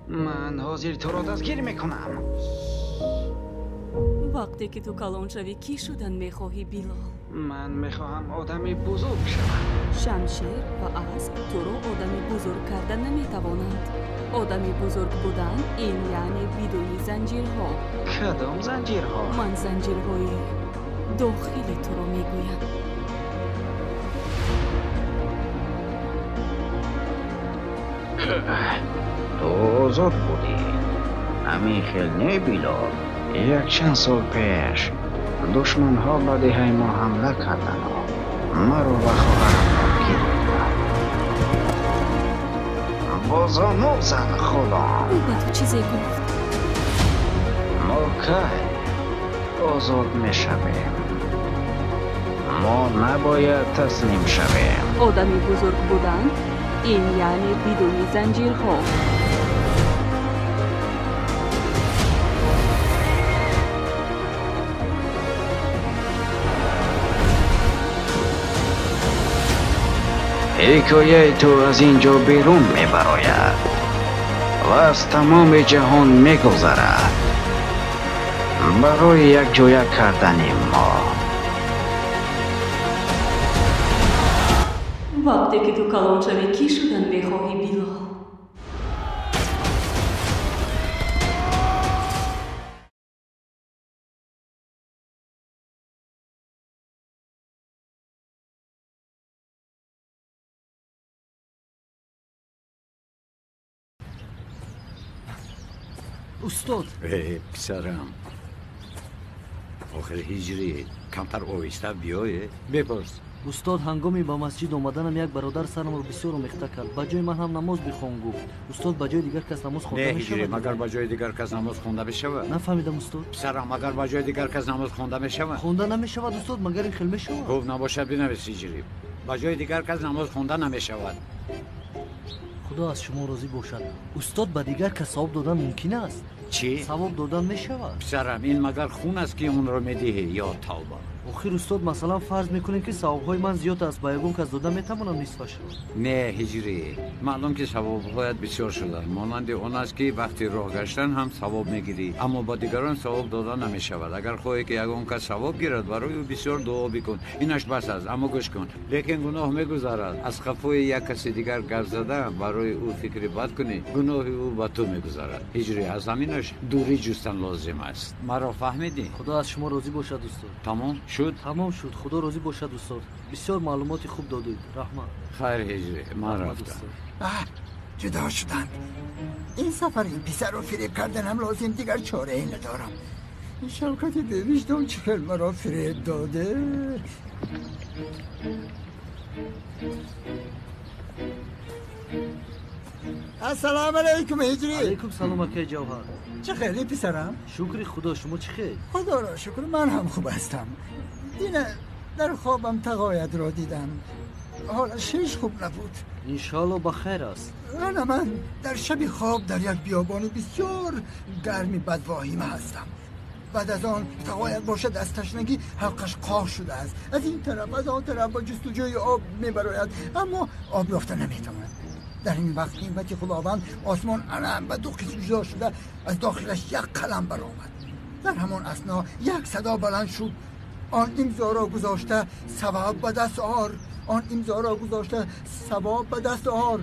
Ман ҳозир туро дастгир мекунам. Вақте ки ту калон шавӣ, кӣ шудан мехоҳӣ, Билол? Ман мехоҳам одами бузург шавам. Шамшер ва асп туро одами бузург карда наметавонанд. Одами бузург будан ин яъне бидуни занҷирҳо. Кадом занҷирҳо? Ман занҷирҳои дохили туро мегӯям. Ту озод будӣ. Ҳамин хел не, Билол? Якчанд сол пеш душманҳо ба деҳаи мо ҳамла кардану маро ва хоҳарамро гирифтанд. Бо зону зан, ғулом. Ӯ ба ту чизе гуфт? Мо кай озод мешавем? Мо набояд таслим шавем. Одами бузург будан ин яъне бидуни занҷирҳо. Ҳикояи ту аз ин ҷо берун мебарояд ва аз тамоми ҷаҳон мегузарад барои якҷоя кардани мо. Вақте ки ту калон шавӣ, кӣ шудан мехоҳӣ, Билол? Устод. Писарам, охир ҳиҷрӣ камтар оҳиста биёе. Бипурс. Устод, ҳангоми ба масҷид омаданам як бародар сарамро бисёр омехта кард. Ба ҷои ман ҳам намоз бихон гуфт. Устод, ба ҷои дигар кас намоз хонда мешавад? Не, магар ба ҷои дигар кас намоз хонда мешавад? Нафаҳмидам, устод. Писарам, магар ба ҷои дигар кас намоз хонда мешавад? Хонда намешавад, устод, магар ин хел мешавад? Хуб набошад, бинавис ҳиҷрӣ. Ба ҷои дигар кас намоз хонда намешавад. Худо аз шумо розӣ бошад. Устод, ба дигар кас савоб додан мумкин аст? Чӣ? Савоб додан мешавад? Писарам, ин магар хун аст, ки онро медиҳӣ ё тавба? Охир устод, масалан фарз мекунем, ки савобҳои ман зиёд аст, ба ягон кас дода метавонам нисфашро? Не, ҳиҷрӣ, маълум ки савобҳоят бисёр шуда. Монанди он аст, ки вақти роҳ гаштан ҳам савоб мегирӣ, аммо ба дигарон савоб дода намешавад. Агар хоҳӣ, ки ягон кас савоб гирад, барои ӯ бисёр дуо бикун. Инаш бас аст, аммо гӯш кун. Лекин гуноҳ мегузарад. Аз қафои як каси дигар гап зада, барои ӯ фикри бад кунӣ, гуноҳи ӯ ба ту мегузарад. Ҳиҷрӣ, аз ҳаминаш дурӣ ҷустан лозим аст. Маро фаҳмидӣ? Худо аз шумо розӣ бошад, устод. Тамом шуд? Тамом шуд. Худо розӣ бошад, устод. Бисёр маълумоти хуб додед. Раҳмат. Хайр, ҳиҷрӣ, ман рафтам. Ҷудо шуданд. Ин сафар ин писарро фиреб карданам лозим, дигар чорае надорам. Шавкати бевиҷдон чӣ хел маро фиреб доде? Ассалому алайкум, ҳиҷрӣ. Алайкум салом, акаи Ҷавҳар. Чӣ хеле, писарам? Шукри Худо, шумо чӣ хел? Худоро шукр, ман ҳам хуб ҳастам. Дина дар хобам тағоятро дидам. Ҳолаш ҳеҷ хуб набуд. Иншоалло ба хайр аст. Ана ман дар шаби хоб дар як биёбони бисёр гарми бадвоҳима ҳастам. Баъд аз он тағоят бошад, аз ташнагӣ ҳалқаш қоқ шудааст. Аз ин тараф, аз он тараф ба ҷустуҷӯи об мебарояд, аммо об ёфта наметавонад. Дар ин вақт ҳиммати Худованд осмон ана ба ду қисм ҷудо шуда, аз дохилаш як қалам баромад. Дар ҳамон асно як садо баланд шуд. Он имзоро гузошта савоб ба даст ор. Он имзоро гузошта савоб ба даст ор.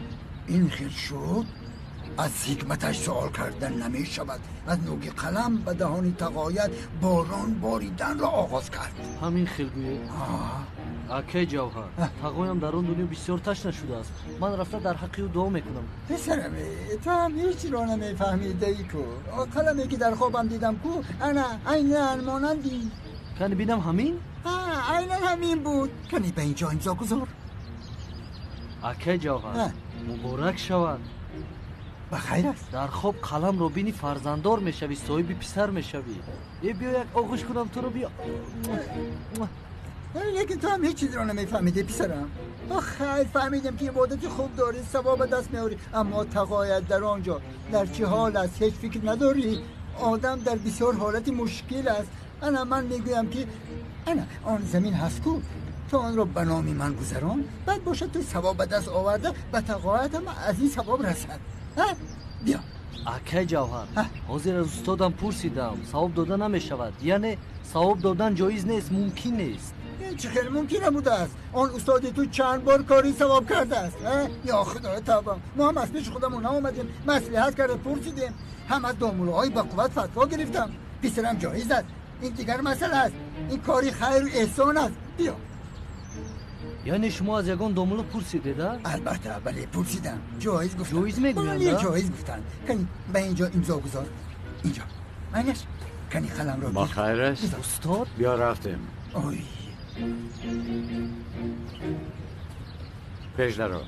Ин хел шуд, аз ҳикматаш суол кардан намешавад. Аз нӯги қалам ба даҳони тағоят борон бориданро оғоз кард. Ҳамин хел гӯед? Акаи Ҷавҳар, тағоям дар он дунё бисёр ташна шудааст. Ман рафта дар ҳаққи ӯ дуо мекунам. Писарам, ту ҳам ҳеҷ-ро намефаҳмидаӣ ку. Қаламе ки дар хобам дидам ку, ана айнан монанди. Кани бинам ҳамин? Айнан ҳамин буд. Кани ба ин ҷо имзо гузор. Акаи Ҷавҳар, муборак шавад. Ба хайр аст. Дар хоб қаламро бини, фарзанддор мешавӣ, соҳиби писар мешавӣ. Э, биё як оғӯш кунам туро, биё. Лекин ту ҳам ҳеҷ чизро намефаҳмидӣ, писарам. Хайр, фаҳмидем, ки ибодати хуб дорӣ, савоб ба даст меорӣ, аммо тағоят дар он ҷо дар чӣ ҳол аст, ҳеҷ фикр надорӣ. Одам дар бисёр ҳолати мушкил аст. Ана ман мегӯям, ки ана он замин ҳаст ку, ту онро ба номи ман гузарон, баъд бошад ту савоб ба даст оварда, ба тағоятам аз ин савоб расад. Биё. Акай Ҷавҳар, ҳозир аз устодам пурсидам, савоб дода намешавад. Яъне савоб додан ҷоиз нест, мумкин нест. Ин чӣ хел мумкин набудааст? Он устоди ту чанд бор кори савоб кардааст? Ё худоё тавба, мо ҳам аз пеши худамон наомадем, маслиҳат карда пурсидем, ҳам аз домулоҳои ба қувват фатво гирифтам. Писарам, ҷоиз аст. Ин дигар масъала аст. Ин кори хайру эҳсон аст. Биё. Яъне шумо аз ягон домуло пурсидед, а? Албатта, бале, пурсидам. Ҷоиз гуфтанд. Ҷоиз мегӯянд? Бале, ҷоиз гуфтанд. Кани ба инҷо имзо гузор. Инҷо. Майнаш, кани қаламро гир. Ба хайр аст? Устод? Биё рафтем. Ой. Пеш даро.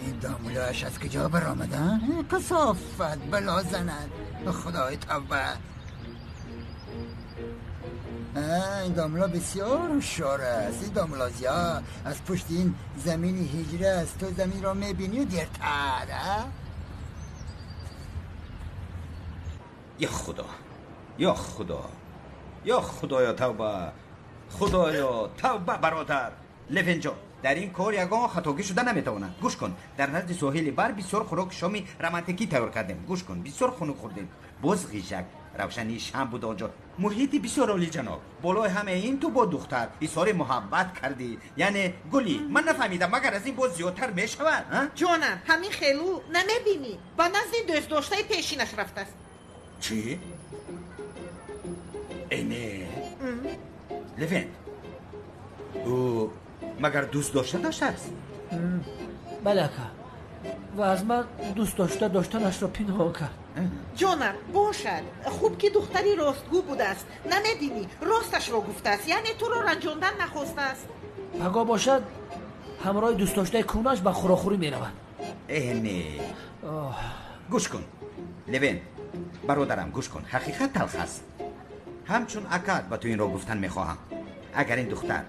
Ин домулоаш аз куҷо баромада? Касофат бало занад. Худои тавба. Ин домла бисёр ҳушёр аст. Ин домлозия аз пушти ин замини ҳиҷра аст. Ту заминро мебинӣ дертар. Я худо, я худо, я худоё тавба, худоё тавба. Бародар Левенҷон, дар ин кор ягон хатогӣ шуда наметавонад. Гӯш кун, дар назди соҳили бар бисёр хӯроки шоми романтикӣ тайёр кардем. Гӯш кун, бисёр хунук хӯрдем. Боз ғижак, равшании шам буд онҷо. Муҳити бисёр олиҷаноб. Болои ҳамаи ин ту бо духтар изҳори муҳаббат кардӣ. Яъне гулӣ, ман нафаҳмидам, магар аз ин боз зиёдтар мешавад? Ҷонам, ҳамин хелу намебинӣ, ба назди дӯстдоштаи пешинаш рафтааст. Чӣ? Э не, Левент, ӯ магар дӯст дошта доштааст? Бале, ака, ва аз ман дӯст дошта доштанашро пинҳон кард. Ҷонам, бошад, хуб ки духтари ростгӯ будааст. Намебинӣ, росташро гуфтааст, яъне туро ранҷондан нахостааст. Паго бошад, ҳамроҳи дӯстдоштаи кӯнаш ба хӯрокхӯрӣ меравад. Э не, гӯш кун Левент, бародарам, гӯш кун, ҳақиқат талх аст. Ҳамчун акат ба ту инро гуфтан мехоҳам. Агар ин духтар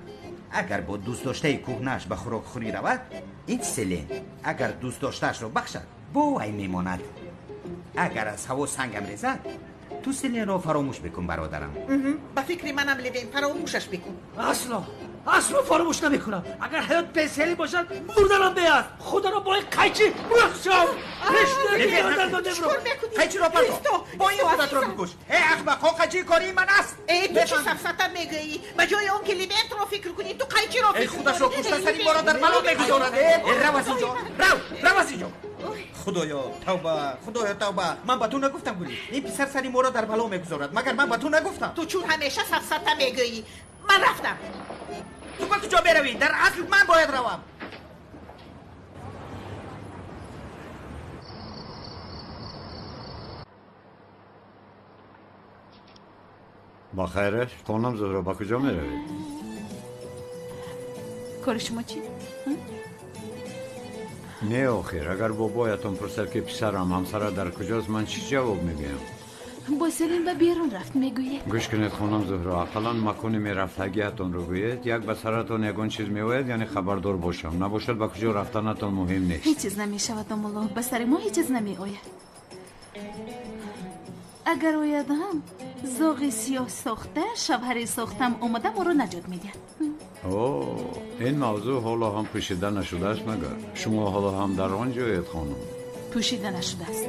агар бо дӯстдоштаи кӯҳнааш ба хӯрокхӯрӣ равад, ин Селен агар дӯстдоштаашро бахшад, бо вай мемонад. Агар аз ҳаво сангам резад, ту Селенро фаромӯш бикун, бародарам. Ба фикри манам, Левен, фаромӯшаш бикун. Асло, асло фаромӯш намекунам. Агар ҳаёт беселин бошад, мурданам беаст. Худоро бо ин қайчи мурахшам. Қайчиро партоф, бо ин худатро бикуш. Э ахмақҳо, қайчии кории ман аст. Э ту чӣ сафсата мегӯӣ? Ба ҷои он ки Левентро фикр кунӣ, ту қайчиро фикр кунӣ. Худашро кушта сари моро дар бало мегузорад. Э рав аз инҷо, рав, рав аз инҷо. Худоё тавба, худоё тавба. Ман ба ту нагуфтам, Гулӣ, ин писар сари моро дар бало мегузорад. Магар ман ба ту нагуфтам? Ту чун ҳамеша сафсата мегӯӣ. Ман рафтам. Ту ба куҷо меравӣ? Дар асл ман бояд равам. Ба хайраш, хонум Зуҳро, ба куҷо меравед? Кори шумо чӣ? Не, охир, агар бобоятон пурсад, ки писарам, ҳамсара дар куҷост, ман чӣ ҷавоб мегӯям? Бо Селин ба берун рафт, мегӯяд. Гӯш кунед, хонум Зуҳро, ақаллан макони мерафтагиатонро гӯед. Як ба саратон ягон чиз меояд, яъне хабардор бошам. Набошад, ба куҷо рафтанатон муҳим нест. Ҳеҷ чиз намешавад, домулло, ба сари мо ҳеҷ чиз намеояд. Агар ояд ҳам, зоғи сиёҳ сохта, шавҳари сохтам омада моро наҷот медиҳад. О, ин мавзӯъ ҳоло ҳам пӯшида нашудааст, магар? Шумо ҳоло ҳам дар он ҷоед, хонум? Пӯшида нашудааст.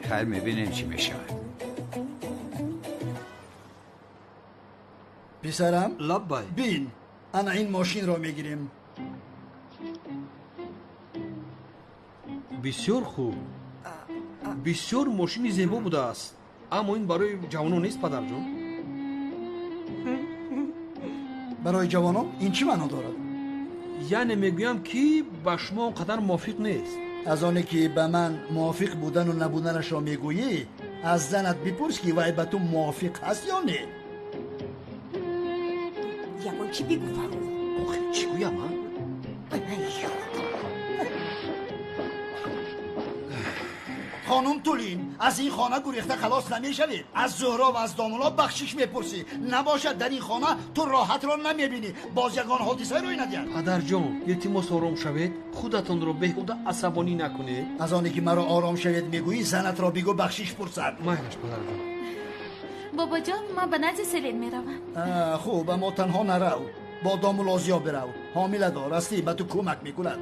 Хайр, мебинем чӣ мешавад. Писарам, лаббай, бин, ана ин мошинро мегирем. Бисёр хуб, бисёр мошини зебо будааст, аммо ин барои ҷавонон нест, падарҷон. Барои ҷавонон ин чӣ маъно дорад? Яъне мегӯям, ки ба шумо он қадар мувофиқ нест. Аз оне ки ба ман мувофиқ будану набуданашро мегӯӣ, аз занат бипурс, ки вай ба ту мувофиқ ҳаст ё не. Ягон чӣ бигӯ, Фаррух. Охир чӣ гӯям, а? Хонум Тулин, аз ин хона гурехта халос намешавед. Аз Зуҳро ва аз домулло бахшиш мепурсӣ. Набошад дар ин хона ту роҳатро намебинӣ. Боз ягон ҳодиса рӯй надиҳад. Падарҷон, илтимос ором шавед. Худатонро беҳуда асабонӣ накунед. Аз оне ки маро ором шавед мегӯӣ, занатро бигӯ бахшиш пурсад. Майлаш, падарҷон. Бобоҷон, ман ба назди Селин меравам. Хуб, аммо танҳо нарав. Бо домулло Зиё бирав. Ҳомиладор ҳастӣ, ба ту кӯмак мекунад.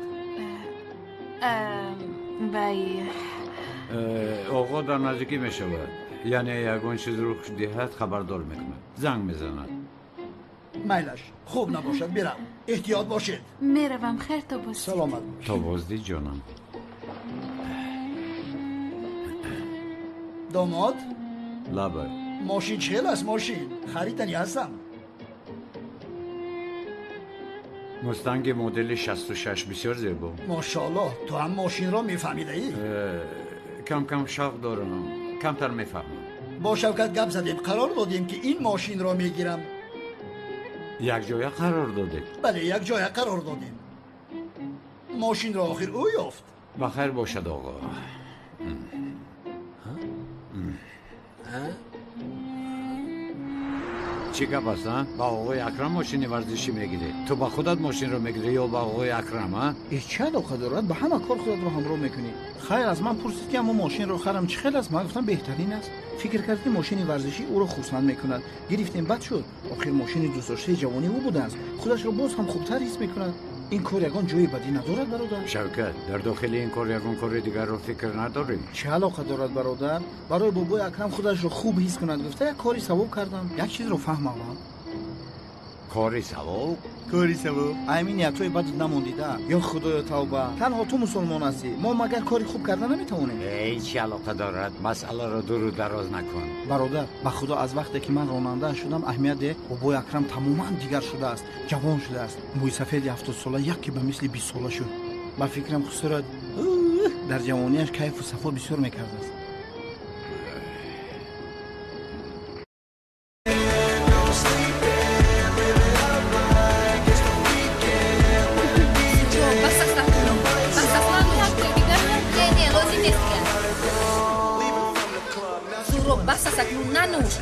Вай, оғо дар наздикӣ мешавад. Яъне ягон чиз рух диҳад, хабардор мекунад, занг мезанад. Майлаш, хуб набошад, бирав. Эҳтиёт бошед. Меравам, хайр, то боздид. Саломат бош. То боздид, ҷонам. Домод? Лабай. Мошин чӣ хел аст? Мошин харидани ҳастам. Мустанги модели 66, бисёр зебо. Мошоаллоҳ, ту ҳам мошинро мефаҳмидаӣ? Кам-кам шавқ дорам, камтар мефаҳмам. Бо Шавкат гап задем, қарор додем ки ин мошинро мегирам. Якҷоя қарор додед? Бале, якҷоя қарор додем. Мошинро охир ӯ ёфт. Ба хайр бошад, оғо. Чӣ гап аст, а? Ба оғои Акрам мошини варзишӣ мегирӣ? Ту ба худат мошинро мегирӣ ё ба оғои Акрам, а? Чӣ алоқа дорад? Ба ҳама кор худатро ҳамроҳ мекунӣ. Хайр, аз ман пурсид ки аммо мошинро харам чӣ хел аст? Ман гуфтам беҳтарин аст. Фикр кард ки мошини варзишӣ ӯро хурсанд мекунад. Гирифтем, бад шуд. Охир мошини дӯстдоштаи ҷавонии ӯ будааст. Худашро боз ҳам хубтар ҳис мекунад. Ин кор ягон ҷои бадӣ надорад, бародар? Шавкат, дар дохили ин кор ягон кори дигарро фикр надорӣ? Чӣ алоқа дорад, бародар? Барои бобои Акрам худашро хуб ҳис кунад гуфта як кори савоб кардам. Як чизро фаҳмам. Кори савоб? Кори савоб. Аймин ниятҳои бад намондида. Ё худоё тавба. Танҳо ту мусулмон ҳастӣ. Мо магар кори хуб карда наметавонем? Эй, чӣ алоқа дорад? Масъаларо дуру дароз накун. Бародар, ба худо аз вақте ки ман ронанда шудам, аҳамият деҳ, бобои Акрам тамоман дигар шудааст. Ҷавон шудааст. Мӯи сафеди 70 сола яке ба мисли 20 сола шуд. Ба фикрам хусурат дар ҷавониаш кайфу сафо бисёр мекардааст. Нанӯш,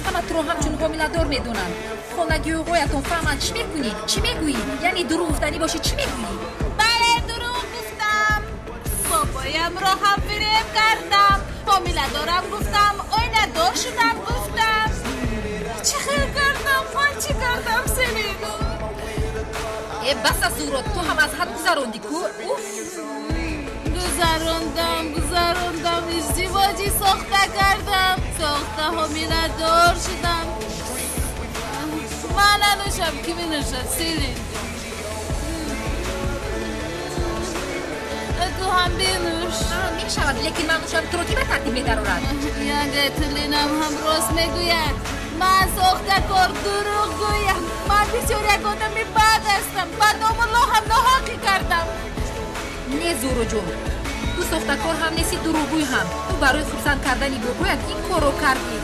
ҳама туро ҳамчун ҳомиладор медонанд. Хонагии оғоятон фаҳманд. Чӣ мекунӣ? Чӣ мегӯӣ? Яъне дурӯғ гуфтанӣ бошӣ, чӣ мегӯӣ? Бале, дурӯғ гуфтам. Бобоямро ҳам фиреб кардам. Ҳомиладорам гуфтам, оиладор шудам гуфтам. Чӣ хел кардам? Ман чӣ кардам, Селин? Э, бас аст, Зуҳро, ту ҳам аз ҳад гузарондӣ ку? Уф! Гузарондам, издивоҷи сохта кардам, сохта ҳомиладор шудам. Ман нанӯшам, ки менӯшад, Селин? Ту ҳам бинӯш. Мешавад, лекин ман нӯшам, туро ки ба тартиб медарорад? Янга Тулинам ҳам рост мегӯяд. Ман сохтакор, дурӯғ гӯям. Ман бисёр як одами бад ҳастам. Ба домулло ҳам ноҳақӣ кардам. Не, Зуҳроҷон, ту сохтакор ҳам нести, дурӯғгӯй ҳам. Ту барои хурсанд кардани бобоят ин корро кардӣ.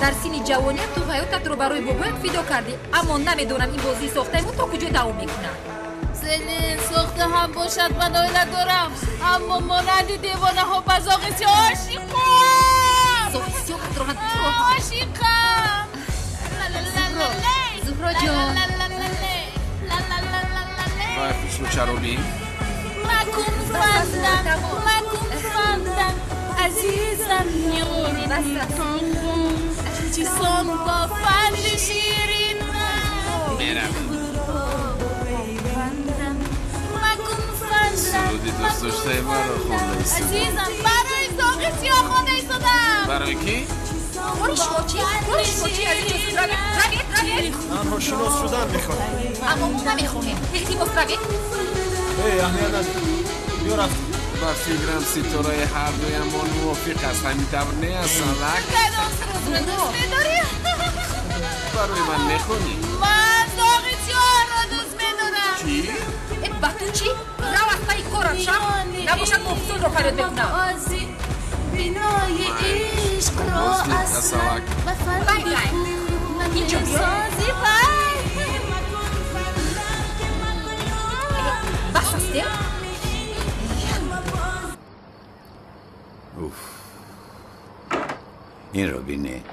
Дар синни ҷавоният ту ҳаётатро барои бобоят фидо кардӣ. Аммо намедонам ин бозии сохтаи мо то куҷо давом мекунад. Селин, сохта ҳам бошад, ман оила дорам, аммо монанди девонаҳо ба зоғи сиёҳ ошиқам. Зоғи сиёҳатро ҳам туро ҳам. Ошиқам. Зуҳроҷон. Вай, хусру чаробӣ? Макун фандам, макун фандам, азизам ёрам. Чисон бо фанди ширин. Меравем. Макун фандам. Суруди дӯстдоштаи маро хонда истодам. Азизам, барои зоғи сиёҳ хонда истодам. Барои кӣ? Кори шумо чӣ? Кори шумо чӣ? Аз инҷо зуд равед, равед, равед. Танҳо шинос шудан мехоҳем. Аммо мо намехоҳем. Илтимос, равед. Эй, аҳамият надиҳ. Биё рафтем. Ба фикрам ситораи ҳардуямон мувофиқ аст. Ҳамин тавр не аст, Салак? Кадом сурудро дӯст медорӣ? Барои ман мехонӣ? Ман зоғи сиёҳро дӯст медорам. Чӣ? Ба ту чӣ? Рав аз пайи корат, шав. Набошад мо Ҳусонро фарёд мекунам. Бинои ишқро Асалак. Вай, вай. Инҷо биё. Бас аст, э? Уф. Инро бинед.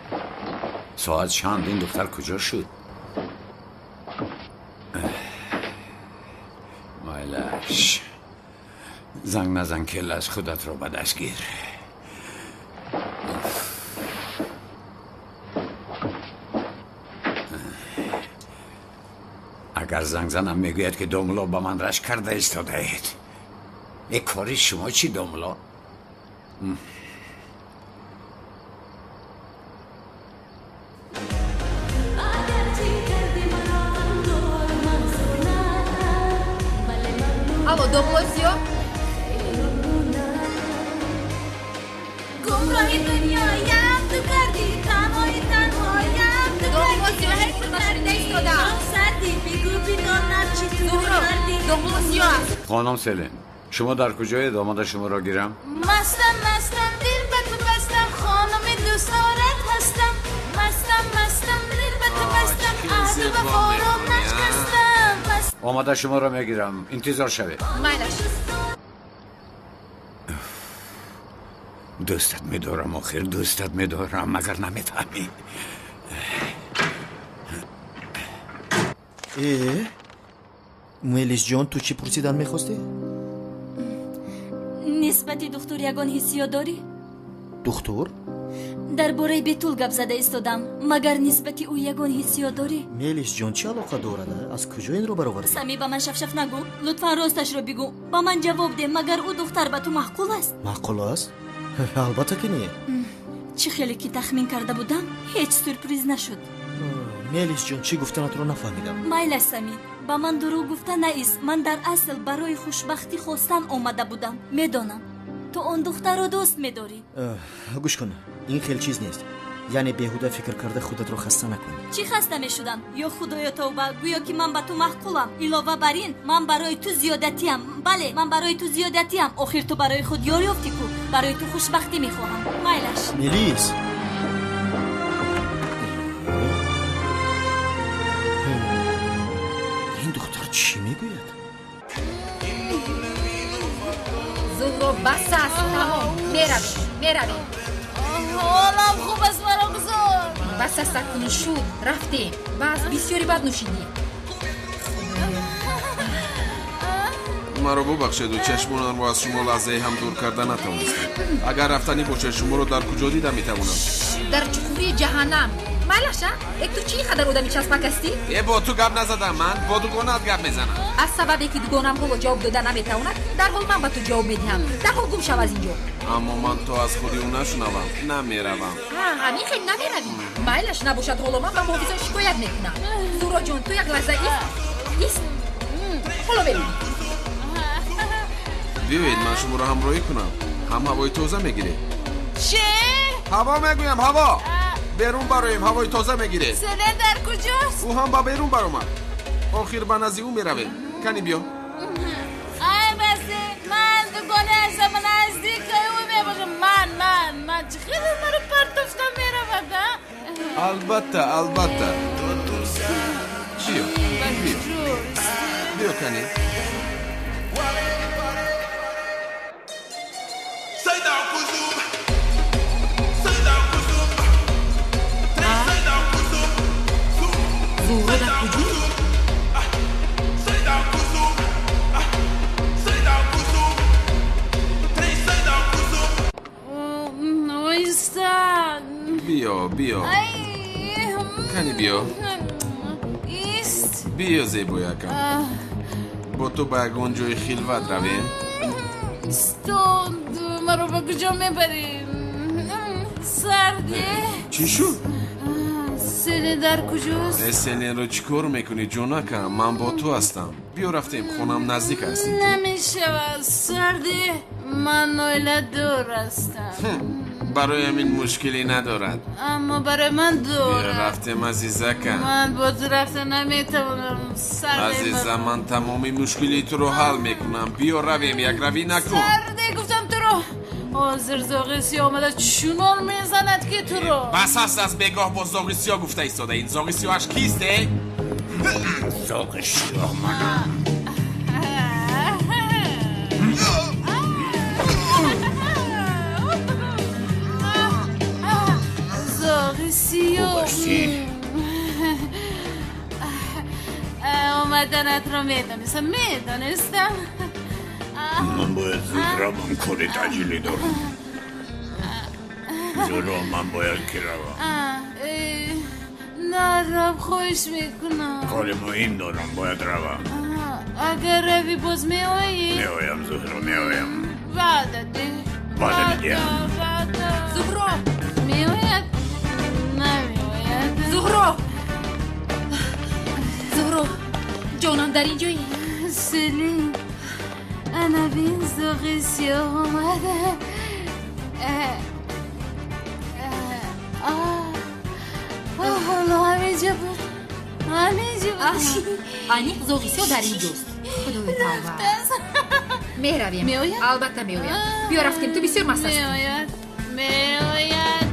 Соат чанд? Ин духтар куҷо шуд? Майлаш. Занг назан, келлаш, худатро ба даст гир. Агар занг занам мегӯяд ки домло ба ман рашк карда истодаед. Э, кори шумо чӣ, домло? Алло, домло сиё? Гумроҳи дунёям ту кардӣ, танҳои танҳоям ту Домло сиё ҳеҷ нашунида истодаам. Сардӣ, бигӯ бидонам чӣ ту кардӣ. Домло сиё аст. Хонум Селин, шумо дар куҷоед? Омада шуморо гирам? Мастам, мастам, дил ба ту бастам, хонуми дӯстдорат ҳастам. Мастам, мастам, дил ба ту бастам, аҳду вафоро нашкастам. Омада шуморо мегирам, интизор шавед. Майлаш. Дӯстат медорам, охир дӯстат медорам, магар намефаҳмӣ? Э, Мелисҷон, ту чӣ пурсидан мехостӣ? Нисбати духтур ягон ҳиссиёт дорӣ? Духтур? Дар бораи Бетул гап зада истодам. Магар нисбати ӯ ягон ҳиссиёт дорӣ? Мелисҷон, чӣ алоқа дорад? Аз куҷо инро баровардӣ? Сами, ба ман шафшаф нагӯ. Лутфан росташро бигӯ. Ба ман ҷавоб деҳ, магар ӯ духтар ба ту маъқул аст? Маъқул аст? Албатта ки не. Чӣ хеле ки тахмин карда будам, ҳеҷ сюрприз нашуд. Мелисҷон, чӣ гуфтанатро нафаҳмидам. Майла, Сами, ба ман дурӯғ гуфта наист. Ман дар асл барои хушбахтӣ хостан омада будам. Медонам, ту он духтарро дӯст медорӣ. Гӯш кун, ин хел чиз нест. Яъне беҳуда фикр карда худатро хаста накун. Чӣ хаста мешудам? Ё худоё, тавба, гӯё ки ман ба ту маъқулам. Илова бар ин, ман барои ту зиёдатиам. Бале, ман барои ту зиёдатиам. Охир ту барои худ ёр ёфтӣ ку. Барои ту хушбахтӣ мехоҳам. Майлаш. Мелис. Ин духтар чӣ мегӯяд? Зуҳро, бас аст, тамом. Меравем, меравем. Ҳолам хуб аст, маро гузор. Бас аст, акнун шуд, рафтем. Бас, бисёри бад нӯшидӣ. Маро бубахшеду, чашмонамро аз шумо лаҳзае ҳам дур карда натавонистам. Агар рафтанӣ бошад, шуморо дар куҷо дида метавонам? Дар чуқурии ҷаҳаннам. Майлаш, а? Э, ту чӣ ин қадар одами часпак ҳастӣ? Э, бо ту гап назадам, ман бо дугонаат гап мезанам. Аз сабабе ки дугонам ҳоло ҷавоб дода наметавонад, дарҳол ман ба ту ҷавоб медиҳам. Дарҳол гум шав аз ин ҷо. Аммо ман то аз худи ӯ нашунавам, намеравам. Ҳамин хел намеравӣ? Майлаш, набошад, ҳоло ман ба муҳофизон шикоят мекунам. Зуҳроҷон, ту як лаҳза ист, ист. Ҳоло мебинӣ. Биёед, ман шуморо ҳамроҳӣ кунам. Ҳам ҳавои тоза мегиред. Чӣ? Ҳаво мегӯям, ҳаво. Берун бароем, ҳавои тоза мегиред. Селен дар куҷост? Ӯ ҳам ба берун баромад. Охир ба назди ӯ меравем. Кани биё. Ай басе, ман дугона ҳастам, наздики ӯ мебошам. Ман, ман, ман чӣ хеле маро партофта меравад, а? Албатта, албатта. Биё, биё. Биё, кани. Зуҳро дар куҷо? Оҳиста. Биё, биё. Кани биё. Ист. Биё, зебоякам. Бо ту ба ягон ҷои хилват равем. Истод, маро ба куҷо мебарӣ? Сарде. Чӣ шуд? Селен дар куҷост? Э, Селенро чӣ кор мекунӣ, ҷонакам? Ман бо ту ҳастам. Биё рафтем, хонам наздик аст. Намешавад, сарде. Ман оиладор ҳастам. Барои ҳамин мушкилӣ надорад. Аммо барои ман дорад. Биё рафтем, азизакам. Ман бо ту рафта наметавонам. Азизам, ман тамоми мушкилии туро ҳал мекунам. Биё равем, якравӣ накун. Сарде, гуфтам туро. Ҳозир зоғи сиёҳ омада чунон мезанад ки туро. Бас аст, аз бегоҳ бо зоғи сиёҳ гуфта истода. Ин зоғи сиёҳаш кист, э? Зоғи сиёҳ манам. Омаданатро медонистам, медонистам. Ман бояд зуд равам, кори таъҷилӣ дорам. Зуҳро, ман бояд ки равам. Нарав, хоҳиш мекунам. Кори муҳим дорам, бояд равам. Агар равӣ, боз меоӣ? Меоям, Зуҳро, меоям. Ваъда деҳ. Ваъда медиҳам. Ваъда. Зуҳро! Меояд? Намеояд. Зуҳро! Зуҳро, ҷонам, дар ин ҷоӣ? Селин, ана бин, зоғи сиёҳ омада. Ҳоло ҳаминҷо буд, ҳаминҷо буд. Аниқ зоғи сиёҳ дар ин ҷост. Худои тавба. Меравем. Меояд? Албатта меояд. Биё рафтем, ту бисёр маст ҳастӣ. Меояд, меояд,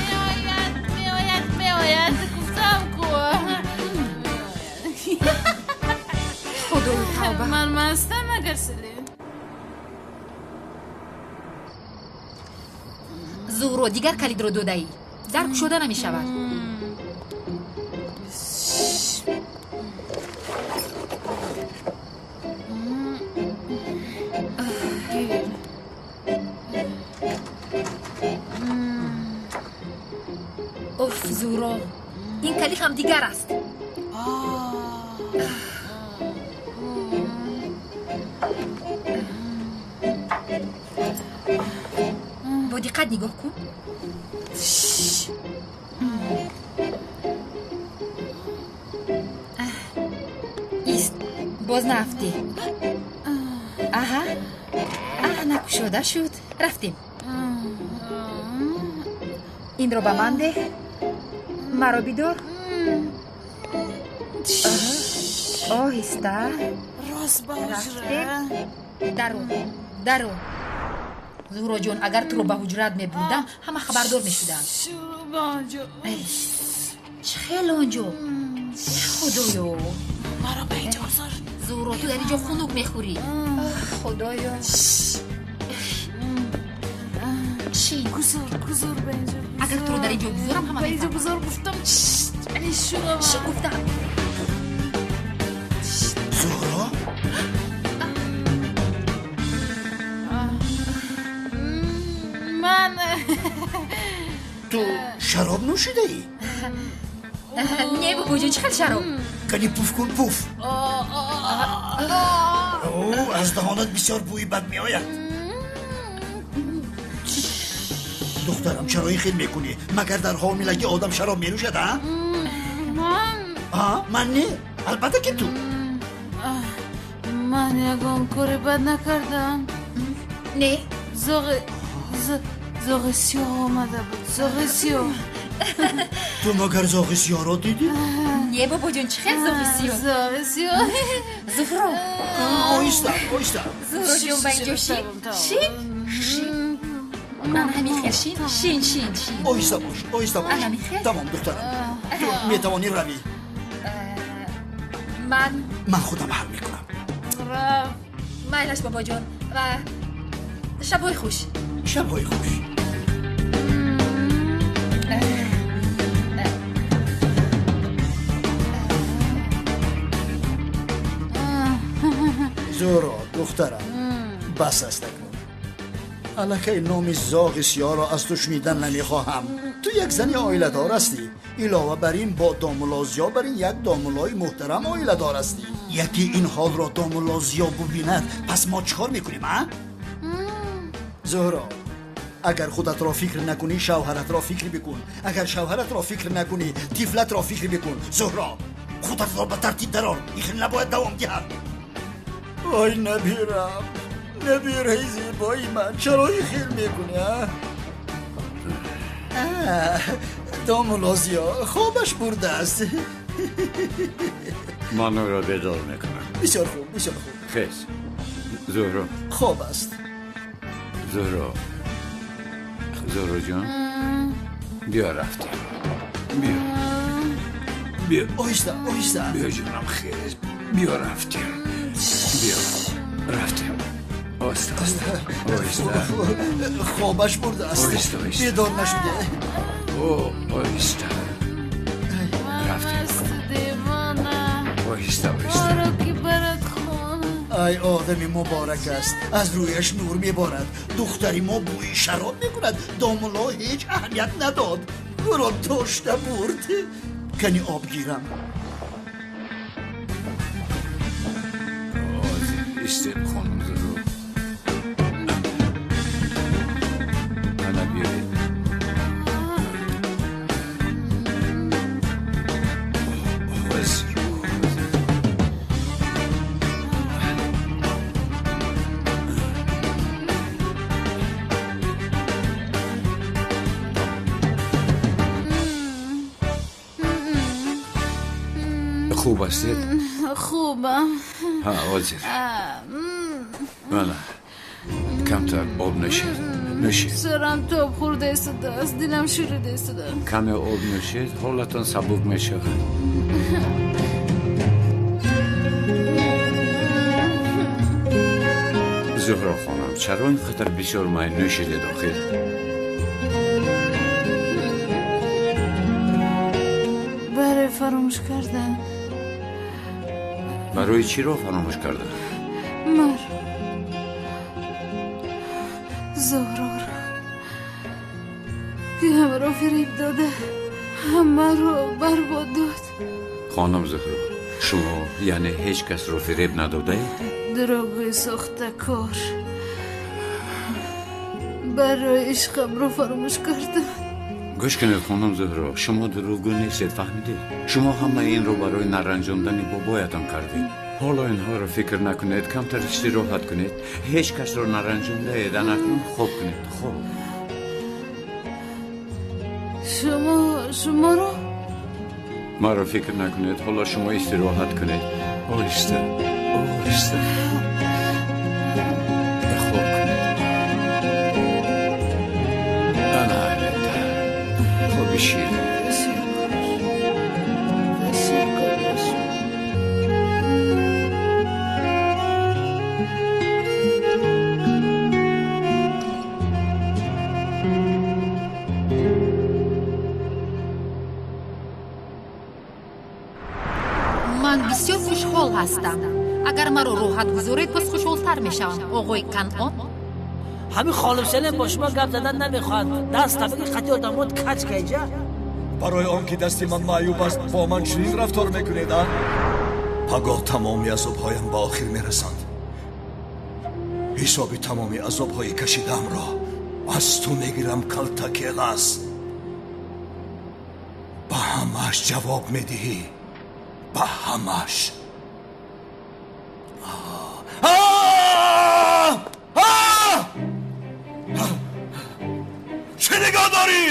меояд, меояд, меояд. Гуфтам ку. Худои тавба. Ман мастам агар, Селин. Зуҳро, дигар калидро додаӣ. Дар кушода намешавад. Оф, Зуҳро, ин калид ҳам дигар аст. Бо диққат нигоҳ кун. Ист, боз наафтӣ. Аҳа, накушода шуд. Рафтем. Инро ба ман деҳ. Маро бидор. Оҳиста. Рост ба ҳуҷра. Даро, даро. Зуҳроҷон, агар туро ба ҳуҷрат мебурдам, ҳама хабардор мешуданд. Чӣ хел онҷо? Худоё! Маро ба инҷо гузор. Зуҳро, ту дар инҷо хунук мехӯрӣ. Худоё! Шин. Гузор, гузор ба инҷо. Агар туро дар инҷо гузорам, ҳама ба инҷо гузор гуфтам. Шин гуфтам. Зуҳро? Ман Ту шароб нӯшидаӣ? Не, бобоҷон, чӣ хел шароб? Кани пуф кун, пуф. Аз даҳонат бисёр бӯи бад меояд. Духтарам, чаро ин хел мекунӣ? Магар дар ҳомилагӣ одам шароб менӯшад, а? Ман? Ман не, албатта ки ту. Ман ягон кори бад накардам. Не. Зоғи сиёҳ омада буд, зоғи сиёҳ. Ту магар зоғи сиёҳро дидӣ? Не, бобоҷон, чӣ хел зоғи сиёҳ? Зоғи сиёҳ. Зуҳро. Оҳиста, оҳиста. Зуҳроҷон, ба инҷо шин. Шин, шин. Ман ҳамин хел шин, шин, шин, шин. Оҳиста бош, оҳиста бош. Тамом, духтарам. Ту метавонӣ равӣ. Ман Ман худам ҳал мекунам. Майлаш, бобоҷон, ва шабҳои хуш. Шабҳои хуш. Зуҳро, духтарам, бас аст акнун. Аллакай номи зоғи сиёҳро аз ту шунидан намехоҳам. Ту як зани оиладор ҳастӣ. Илова бар ин бо домулло Зиё бар ин як домуллои муҳтарам оиладор ҳастӣ. Яке ин ҳолро домулло Зиё бубинад, пас мо чӣ кор мекунем, а? Зуҳро, агар худатро фикр накунӣ, шавҳаратро фикр бикун. Агар шавҳаратро фикр накунӣ, тифлатро фикр бикун. Зуҳро, худатро ба тартиб дарор. Ин хел набояд давом диҳад. Ой, набирам, набираи зебои ман, чаро ин хел мекунӣ, а? Домулло Зиё хобаш бурдааст. Ман ӯро бедор мекунам. Бисёр хуб, бисёр хуб. Хез, Зуҳро. Хоб аст. Зуҳро, Зуҳроҷон, биё рафтем. Биё, биё. Оҳиста, оҳиста. Биё ҷонам, хез, биё рафтем. Биё рафтем. Оҳиста, оҳиста, оҳиста. Хобаш бурдааст. Оҳиста, оҳиста. Бедор нашуде. Оҳиста. Рафтем. Девона. Оҳиста, оҳиста. Вай одами муборак аст, аз рӯяш нур меборад. Духтари мо бӯи шароб мекунад. Домулло ҳеҷ аҳамият надод, ӯро дошта бурд. Кани об гирам. Истед, хонум Зуҳро. Ана биёед. Ҳозир. Хуб ҳастед? Хубам. Ҳа, ҳозир. Мана, камтар об нӯшед. Нӯшед. Сарам тоб хӯрда истодааст, дилам шӯрида истодааст. Каме об нӯшед, ҳолатон сабук мешавад. Зуҳро хонам, чаро ин қадар бисёр май нӯшидед охир? Барои фаромӯш кардан. Барои чиро фаромӯш кардан? Мар Зуҳроро, ки ҳамаро фиреб дода, ҳамаро барбод дод. Хонум Зуҳро, шумо яъне ҳеҷ касро фиреб надодаед? Дурӯғгӯи сохтакор. Барои ишқамро фаромӯш кардам. Гӯш кунед, хонум Зуҳро, шумо дурӯғгӯ нестед, фаҳмидед? Шумо ҳамаи инро барои наранҷондани бобоятон кардед. Ҳоло инҳоро фикр накунед, камтар истироҳат кунед. Ҳеҷ касро наранҷондаед, анакнун хоб кунед, хоб. Шумо шуморо? Маро фикр накунед, ҳоло шумо истироҳат кунед. Оҳиста, оҳиста. Хоб кунед. Ана ҳаминтар. Хоби ширин. Ман бисёр хушҳол ҳастам. Агар маро роҳат гузоред, боз хушҳолтар мешавам, оғои Канъон. Ҳамин хонум Селим бо шумо гап задан намехоҳад. Даст табиги қатъи одамот кач кайҷа. Барои он ки дасти ман маъюб аст, бо ман чунин рафтор мекунед, а? Пагоҳ тамоми азобҳоям ба охир мерасанд. Ҳисоби тамоми азобҳои кашидаамро аз ту мегирам, калтакелас. Ба ҳамааш ҷавоб медиҳӣ. Ба ҳамааш. Чӣ нигоҳ дорӣ?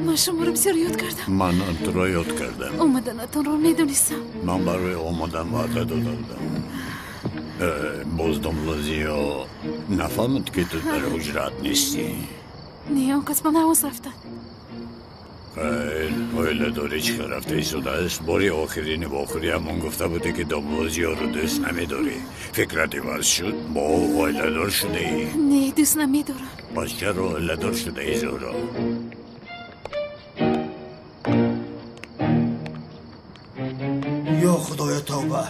Ман шуморо бисёр ёд кардам. Ман туро ёд кардам. Омаданатонро медонистам. Ман барои омадан ваъда дода будам. Боз домлазиё нафаҳмад, ки ту дар ҳуҷрат нестӣ. Не, он кас ба навоз рафтанд. Хайр, оиладорӣ чӣ хел рафта истодааст? Бори охирини вохӯриамон гуфта будӣ, ки домлазиёро дӯст намедорӣ. Фикрат иваз шуд, бо ӯ оиладор шудаӣ. Не, дӯст намедорам. Пас чаро оиладор шудаӣ, Зуҳро? Тавба,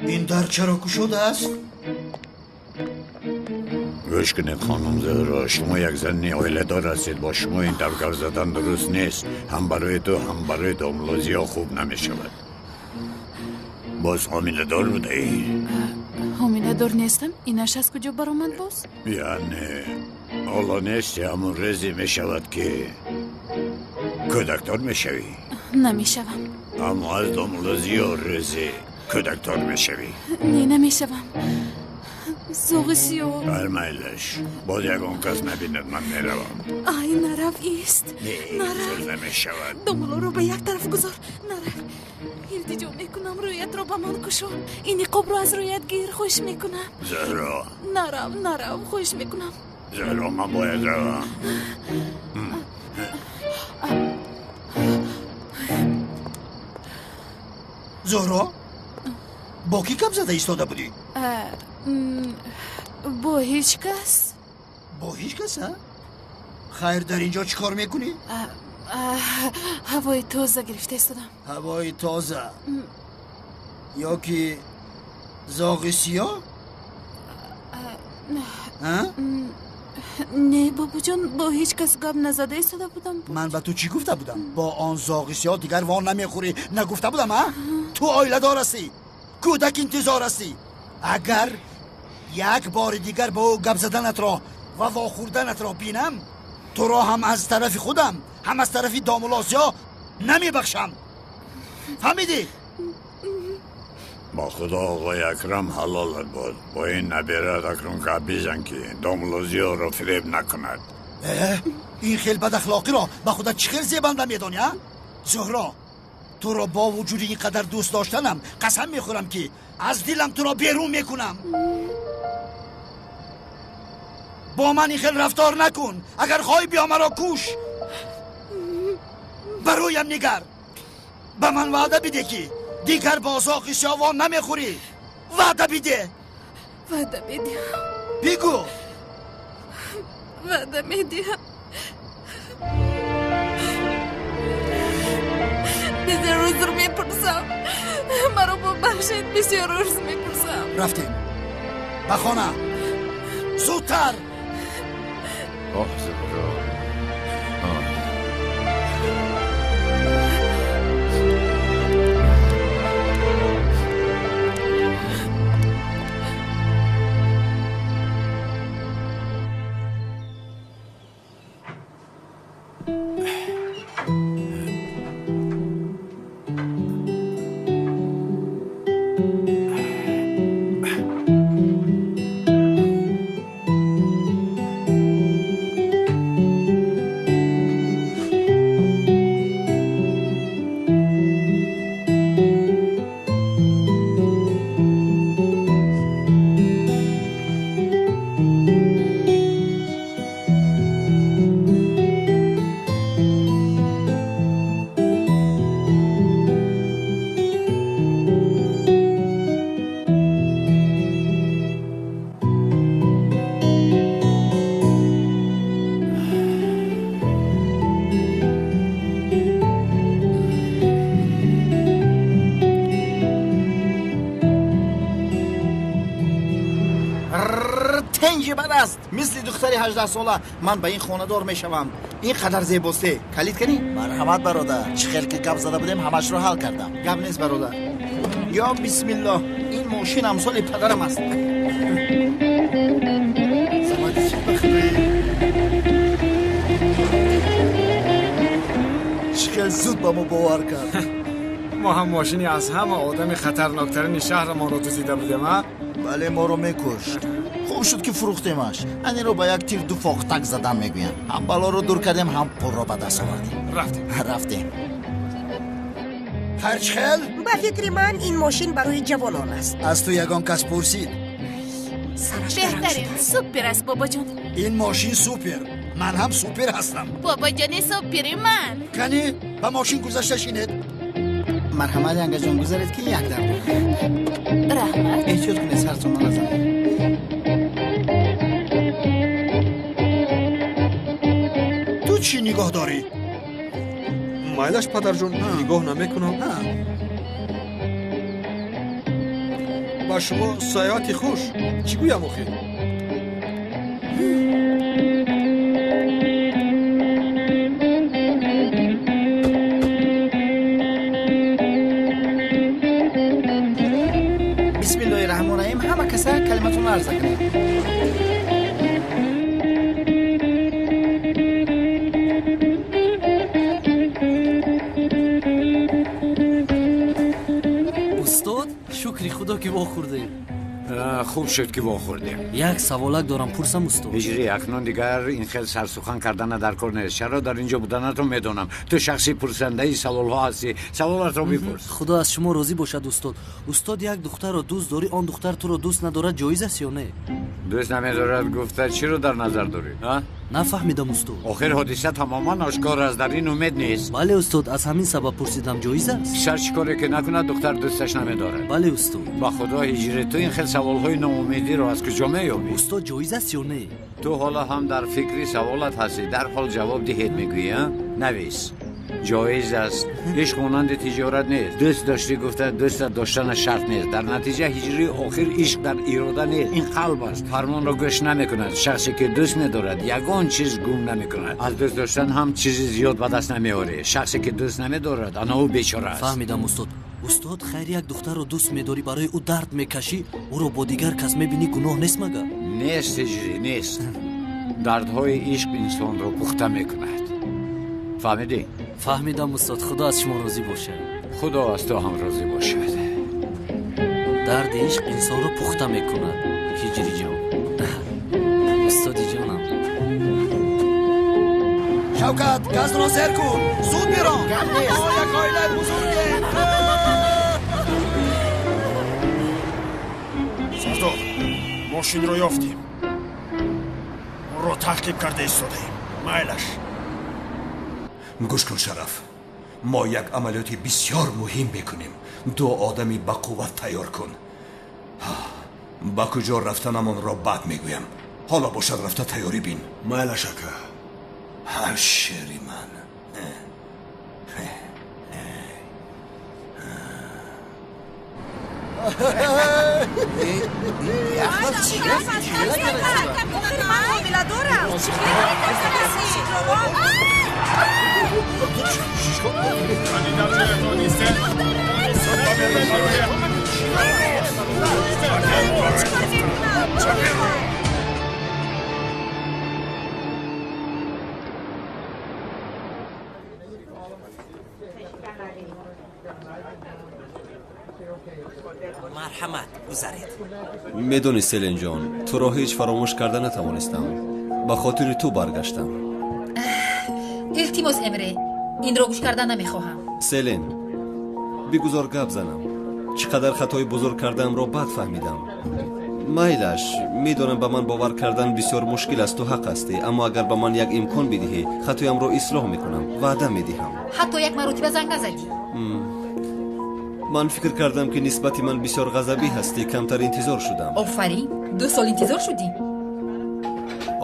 ин дар чаро кушода аст? Гӯш кунед, хонум Зуҳро, шумо як зани оиладор ҳастед. Бо шумо ин тавр гап задан дуруст нест. Ҳам барои ту, ҳам барои домулло Зиё хуб намешавад. Боз ҳомиладор будаӣ? Ҳомиладор нестам. Инаш аз куҷо баромад боз? Яъне ҳоло нести, ҳамон рӯзе мешавад, ки кӯдакдор мешавӣ. Намешавам. Аммо аз домулло Зиё рӯзе кӯдакдор мешавӣ. Не, намешавам. Зоғи сиёҳ. Бар майлаш, боз ягон кас набинад, ман меравам. Ай, нарав, ист. Не, нарав. Намешавад. Домуллоро ба як тараф гузор. Нарав. Илтиҷо мекунам, рӯятро ба ман кушо. Ин ниқобро аз рӯят гир, хоҳиш мекунам. Зуҳро. Нарав, нарав, хоҳиш мекунам. Зуҳро, ман бояд равам. Зуҳро, бо кӣ гап зада истода будӣ? Бо ҳеҷ кас. Бо ҳеҷ кас, а? Хайр, дар ин ҷо чӣ кор мекунӣ? Ҳавои тоза гирифта истодам. Ҳавои тоза ё ки зоғи сиёҳ? Не, бобоҷон, бо ҳеҷ кас гап назада истода будам. Ман ба ту чӣ гуфта будам? Бо он зоғи сиёҳ дигар во намехӯрӣ, нагуфта будам, а? Ту оиладор ҳастӣ, кӯдак интизор ҳастӣ. Агар як бори дигар бо ӯ гап заданатро ва вохӯрданатро бинам, туро ҳам аз тарафи худам, ҳам аз тарафи домулло Зиё намебахшам. Фаҳмидӣ? Бо худо, оғои Акрам, ҳалолат бод. Бо ин наберат акнун гап бизан, ки домулло Зиёро фиреб накунад. Ин хел бадахлоқиро ба худат чӣ хел зебанда медонӣ, а? Зуҳро, туро бо вуҷуди ин қадар дӯст доштанам қасам мехӯрам, ки аз дилам туро берун мекунам. Бо ман ин хел рафтор накун. Агар хоҳӣ, биё маро куш. Ба рӯям нигар. Ба ман ваъда биде, ки дигар бо зоғи сиёҳ намехӯрӣ. Ваъда биде. Ваъда медиҳам. Бигӯ. Ваъда медиҳам. Бисёр узр мепурсам. Маро бубахшед, бисёр узр мепурсам. Рафтем ба хона, зудтар. Оҳ, Зуҳро. Мисли духтари 18 сола ман ба ин хонадор мешавам. Ин қадар зебосте. Калид кунӣ? Марҳамат, бародар. Чӣ хел ки гап зада будем, ҳамашро ҳал кардам. Гап нест, бародар. Ё бисмиллоҳ, ин мошин амсоли падарам аст. Чӣ хел зуд ба мо бовар кард. Мо ҳам мошини аз ҳама одами хатарноктарини шаҳрамонро дуздида будем, а? Бале, моро мекушт. Хуб шуд, ки фурӯхтемаш. Анеро ба як тир ду фоқтак задан мегӯянд. Ҳам балоро дур кардем, ҳам пулро ба даст овардем. Рафтем. Рафтем. Хайр, чӣ хел? Ба фикри ман, ин мошин барои ҷавонон аст. Аз ту ягон кас пурсид? Беҳтарин, супер аст, бобоҷон. Ин мошин супер. Ман ҳам супер ҳастам. Бобоҷони супери ман. Кани, ба мошин гузашта шинед. Марҳамат, янгаҷон, гузаред, ки як дар. Раҳмат. Эҳтиёт кунед, сартон назанад. Ту чӣ нигоҳ дорӣ? Майлаш, падарҷон, нигоҳ намекунам. Ба шумо саёҳати хуш. Чӣ гӯям охир? Бисмиллоҳи раҳмони раҳим. Ҳама каса калиматонро арза кунед. Устод, шукри худо ки вохӯрдем. Хуб шуд ки вохӯрдем. Як саволак дорам, пурсам устод? Ҳиҷрӣ, акнун дигар ин хел сарсухан кардана дар кор нест. Чаро дар ин ҷо буданатро медонам. Ту шахси пурсандаи саволҳо ҳастӣ. Саволатро бипурс. Худо аз шумо розӣ бошад устод. Устод, як духтарро дӯст дорӣ, он духтар туро дӯст надорад, ҷоиз аст ё не? Дӯст намедорад гуфта чиро дар назар дорӣ? Нафаҳмидам устод. Охир ҳодиса тамоман ошкор аст, дар ин умед нест. Бале устод, аз ҳамин сабаб пурсидам, ҷоиз аст? Писар чӣ коре ки накунад, духтар дӯсташ намедорад. Бале устод. Ба худо ҳиҷри, ту ин хел саволҳои ноумедиро аз куҷо меёбӣ? Устод, ҷоиз аст ё не? Ту ҳоло ҳам дар фикри саволат ҳастӣ, дарҳол ҷавоб диҳед мегӯӣ, навис. Ҷоиз аст. Ишқ монанди тиҷорат нест. Дӯст доштӣ гуфта дӯстат доштана шарт нест. Дар натиҷа ҳиҷрии охир ишқ дар ирода нест, ин қалб аст. Фармонро гӯш намекунад. Шахсе ки дӯст медорад ягон чиз гум намекунад. Аз дӯст доштан ҳам чизи зиёд ба даст намеорӣ. Шахсе ки дӯст намедорад, ана ӯ бечора аст. Фаҳмидам устод. Устод, хайр, як духтарро дӯст медорӣ, барои ӯ дард мекашӣ, ӯро бо дигар кас мебинӣ, гуноҳ нест магар? Нест ҳиҷрӣ, нест. Дардҳои ишқ инсонро пухта мекунад. Фаҳмидӣ? Фаҳмидам устод, худо аз шумо розӣ бошад. Худо аз ту ҳам розӣ бошад. Дарди ишқ инсонро пухта мекунад, ҳиҷрӣ ҷон. Устоди ҷонам. Шавкат, газро зер кун, зуд бирон. Мо як оилаи бузургем. Сардор, мошинро ёфтем. Онро таъқиб карда истодаем. Майлаш. Гӯш кун, Шараф, мо як амалиёти бисёр муҳим мекунем. Ду одами ба қувват тайёр кун. Ба куҷо рафтанамонро баъд мегӯям. Ҳоло бошад рафта тайёрӣ бин. Майлаш, ака. Ҳар шери ман. Ман ҳомиладорам. Марҳамат, гузаред. Медонӣ, Селинҷон, туро ҳеҷ фаромӯш карда натавонистам. Ба хотири ту баргаштам. Илтимос, Эмре, инро гӯш карда намехоҳам. Селин, бигузор гап занам. Чӣ қадар хатои бузург кардаамро бад фаҳмидам. Майлаш, медонам ба ман бовар кардан бисёр мушкил аст, ту ҳақ ҳастӣ, аммо агар ба ман як имкон бидиҳӣ, хатоямро ислоҳ мекунам, ваъда медиҳам. Ҳатто як маротиба занг назадӣ. Ман фикр кардам, ки нисбати ман бисёр ғазабӣ ҳастӣ, камтар интизор шудам. Офарин, 2 сол интизор шудӣ?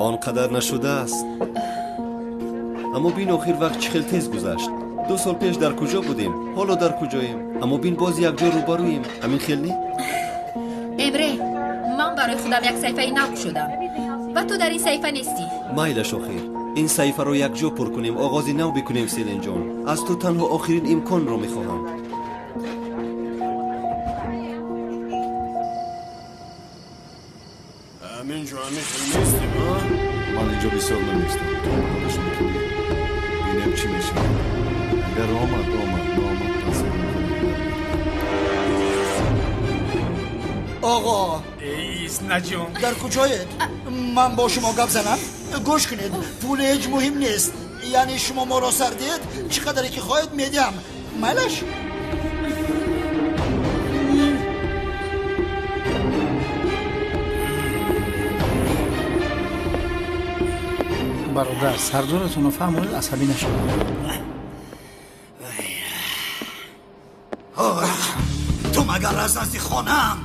Он қадар нашудааст. Аммо бин, охир вақт чӣ хел тез гузашт. 2 сол пеш дар куҷо будем, ҳоло дар куҷоем? Аммо бин, боз якҷо рӯбарӯем. Ҳамин хел не? Эмре, ман барои худам як саҳифаи нав кушодам ва ту дар ин саҳифа нестӣ. Майлаш, охир ин саҳифаро якҷо пур кунем, оғози нав бикунем. Селинҷон, аз ту танҳо охирин имконро мехоҳам. Ҳаминҷо ҳамин хел нестем, а? Ман инҷо бисёр намеистам. Ту омода мекунӣ, бинем чӣ мешавад. Агар омад, омад, наомад, пас. Оғо, Изнаҷон, дар куҷоед? Ман бо шумо гап занам? Гӯш кунед, пул ҳеҷ муҳим нест. Яъне шумо моро сар диҳед, чӣ қадаре ки хоҳед медиҳам. Майлаш? Бародар, сардоратонро фаҳмонед, асабӣ нашавед. Ту магар аз назди хонаам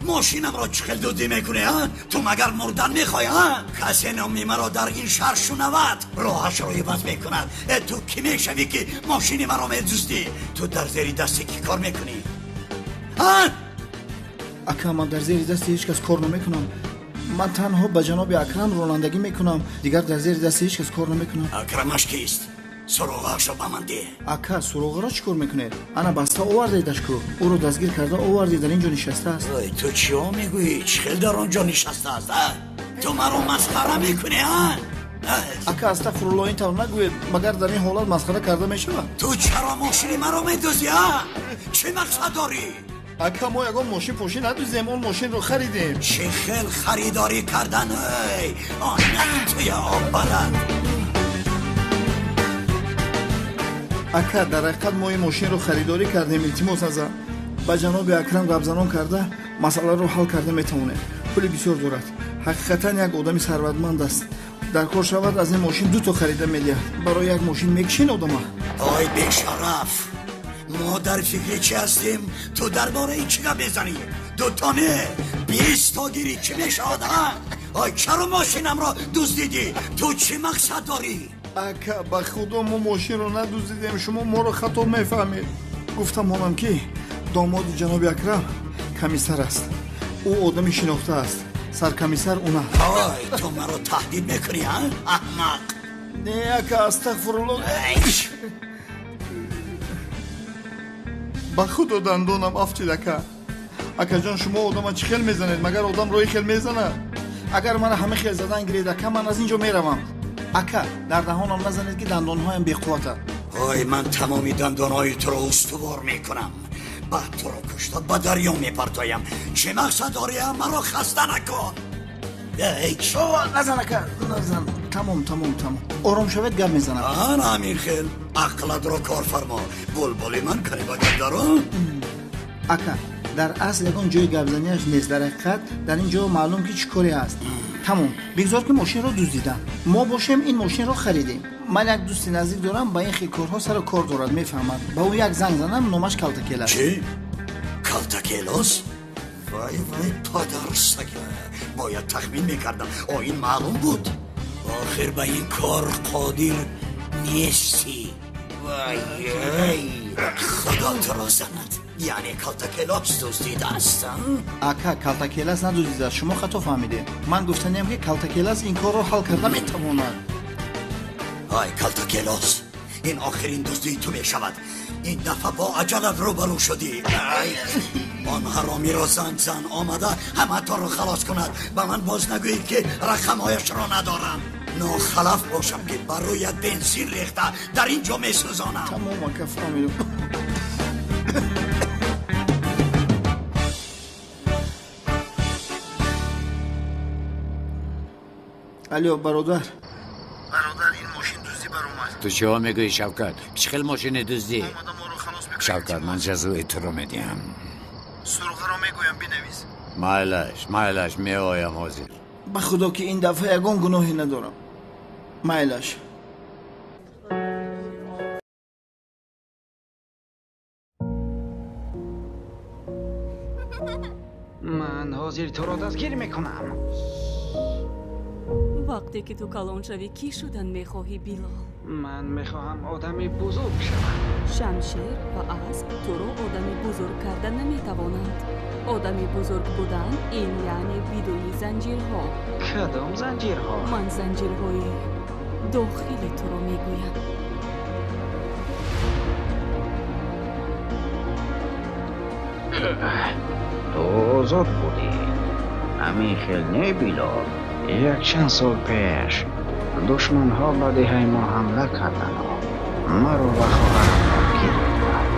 мошинамро чӣ хел дудӣ мекунӣ, а? Ту магар мурдан мехоҳӣ, а? Касе номи маро дар ин шаҳр шунавад, роҳашро иваз мекунад. Ту кӣ мешавӣ, ки мошини маро медуздӣ? Ту дар зери дасти кӣ кор мекунӣ, а? Ака, ман дар зери дасти ҳеҷ кас кор намекунам. Ман танҳо ба ҷаноби Акрам ронандагӣ мекунам. Дигар дар зери дасти ҳеҷ кас кор намекунам. Акрамаш кист? Суроғаашро ба ман деҳ. Ака, суроғаро чӣ кор мекунед? Ана баста овардедаш ку. Ӯро дастгир карда овардед, дар ин ҷо нишастааст. Ой, ту чиҳо мегӯӣ? Чӣ хел дар он ҷо нишастааст? Ту маро масхара мекунӣ, а? Ака, астағфируллоҳ, ин тавр нагӯед. Магар дар ин ҳолат масхара карда мешавад? Ту чаро мошини маро медуздӣ, а? Чӣ мақсад дорӣ? Ака, мо ягон мошин пошин надуздем, он мошинро харидем. Чӣ хел харидорӣ кардан, эй? Он туя об барад. Ака, дар ҳақиқат мо ин мошинро харидорӣ кардем. Илтимос аза ба ҷаноби Акрам гапзанон карда масъаларо ҳал карда метавонем. Пули бисёр дорад. Ҳақиқатан як одами сарватманд аст. Дар кор шавад, аз ин мошин дуто харида медиҳад. Барои як мошин мекушин одама? Ой, бешараф, мо дар фикри чӣ ҳастем? Ту дар бораи чӣ гап мезанӣ? Дуто не, 20 то гирӣ чӣ мешавад, а? Ой, чаро мошинамро дуздидӣ? Ту чӣ мақсад дорӣ? Ака, ба худо мо мошинро надуздидем. Шумо моро хато мефаҳмед. Гуфтам онам ки домоди ҷаноби Акрам комиссар аст. Ӯ одами шинохта аст. Саркомиссар уна. Ой, ту маро таҳдид мекунӣ, а? Аҳмақ! Не, ака, астағфируллоҳ. Ба худо дандонам афтид, ака. Акаҷон, шумо одама чӣ хел мезанед? Магар одам роҳи хел мезанад? Агар мана ҳама хел задан гиред, ака, ман аз ин ҷо меравам. Ака, дар даҳонам назанед ки дандонҳоям беқувватанд. Ой, ман тамоми дандонҳои туро устувор мекунам. Баъд туро кушта ба дарё мепартоям. Чӣ мақсад дорӣ? Маро хаста накун. Назан, ака, назан. Тамом, тамом, тамом. Ором шавед, гап мезанам. Ана ҳамин хел ақлатро кор фармо. Булбули ман кани ба гап даро. Ака, дар асл ягон ҷои гапзанияш нест. Дар ҳақиқат дар ин ҷо маълум ки чӣ коре ҳаст. Тамом, бигзор ки мошинро дуздидам. Мо бошем ин мошинро харидем. Ман як дӯсти наздик дорам, ба ин хел корҳо сару кор дорад, мефаҳмад. Ба ӯ як занг занам, номаш Калтакел аст. Чӣ? Калтакелос? Вай, вай, падарсага. Бояд тахмин мекардам. О, ин маълум буд. Охир ба ин кор қодир нестӣ. Вай, эй, худо туро занад. Яъне Калтакелос дуздидааст? Ака, Калтакелас надуздидааст. Шумо хато фаҳмидед. Ман гуфтаниям ки Калтакелас ин корро ҳал карда метавонад. Ай, Калтакелос, ин охирин дуздии ту мешавад. Ин дафъа бо аҷалат рӯбарӯ шудӣ. Ай, он ҳаромиро занг зан, омада ҳаматоро халос кунад. Ба ман боз нагӯед ки рақамҳояшро надорам. Нохалаф бошам ки ба рӯят бензин рехта дар ин ҷо месӯзонам. Тамом, ака, фаҳмидам. Алло, бародар. Бародар, ин мошин дуздӣ баромад. Ту чиҳо мегӯӣ, Шавкат? Чӣ хел мошини дуздӣ? Шавкат, ман ҷазои туро медиҳам. Суроғаро мегӯям, бинавис. Майлаш, майлаш, меоям ҳозир. Ба худо ки ин дафъа ягон гуноҳе надорам. Майлаш. Ман ҳозир туро дастгир мекунам. Вақте ки ту калон шавӣ, кӣ шудан мехоҳӣ, Билол? Ман мехоҳам одами бузург шавам. Шамшер ва асп туро одами бузург карда наметавонанд. Одами бузург будан ин яъне бидуни занҷирҳо. Кадом занҷирҳо? Ман занҷирҳои дохили туро мегӯям. Ту озод будӣ. Ҳамин хел не, Билол? Якчанд сол пеш душманҳо ба деҳаи мо ҳамла кардану маро ва хоҳарамро гирифтанд.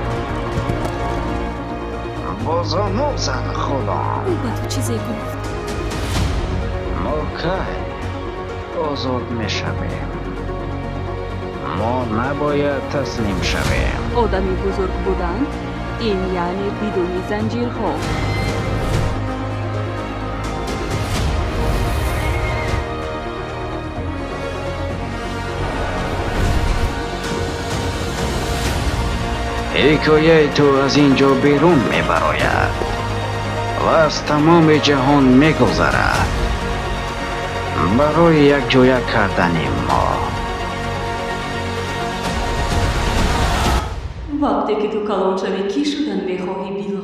Бо зону зад ғулом. Ӯ ба ту чизе гуфт? Мо кай озод мешавем? Мо набояд таслим шавем. Одами бузург будан ин яъне бидуни занҷирҳо. Ҳикояи ту аз ин ҷо берун мебарояд ва аз тамоми ҷаҳон мегузарад барои якҷоя кардани мо. Вақте ки ту калон шавӣ, кӣ шудан мехоҳӣ, Билол?